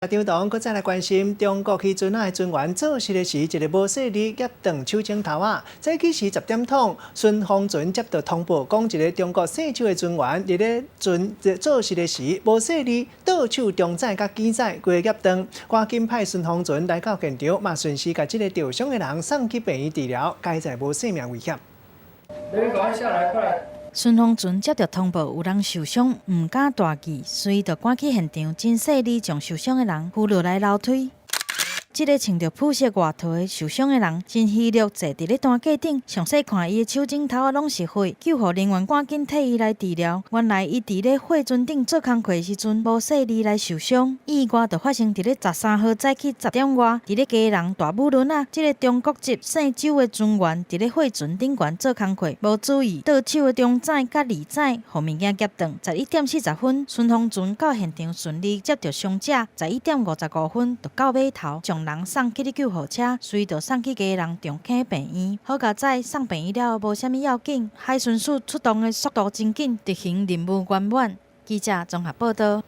張董，閣再來關心中國漁船仔的船員做事的時，一个無細膩夾斷手指頭仔。早起時10點通，巡防船接到通報，講一个中國姓周的船員佇咧船做事的時，無細膩倒手中指佮拇指規个夾斷，趕緊派巡防船來到現場，嘛順勢共這个著傷的人送去病院治療，佳哉無性命危險。你趕快下來，快來！巡防船接到通報，有人受傷，毋敢大意，所以就趕去現場，真細膩將受傷的人扶落來樓梯。這个穿著普色外套的受傷的人，真虛弱，坐佇咧擔架頂，詳細看伊的手指頭仔攏是血，救護人員趕緊替伊來治療。原來伊佇咧貨船頂做工課的時陣，無細膩來受傷。意外就發生佇咧13號早起10點外，佇咧基隆大武崙仔，這个中國籍姓周的船員佇咧貨船頂懸做工課，無注意倒手的中指佮二指，予物件夾斷。11點40分，巡防船到現場順利接著傷者。11點55分就到碼頭，將人送去咧救護車，隨就送去基隆長庚病院。好佳哉，送病院了後無啥物要緊。海巡署出動的速度真緊，執行任務圓滿。記者綜合報導。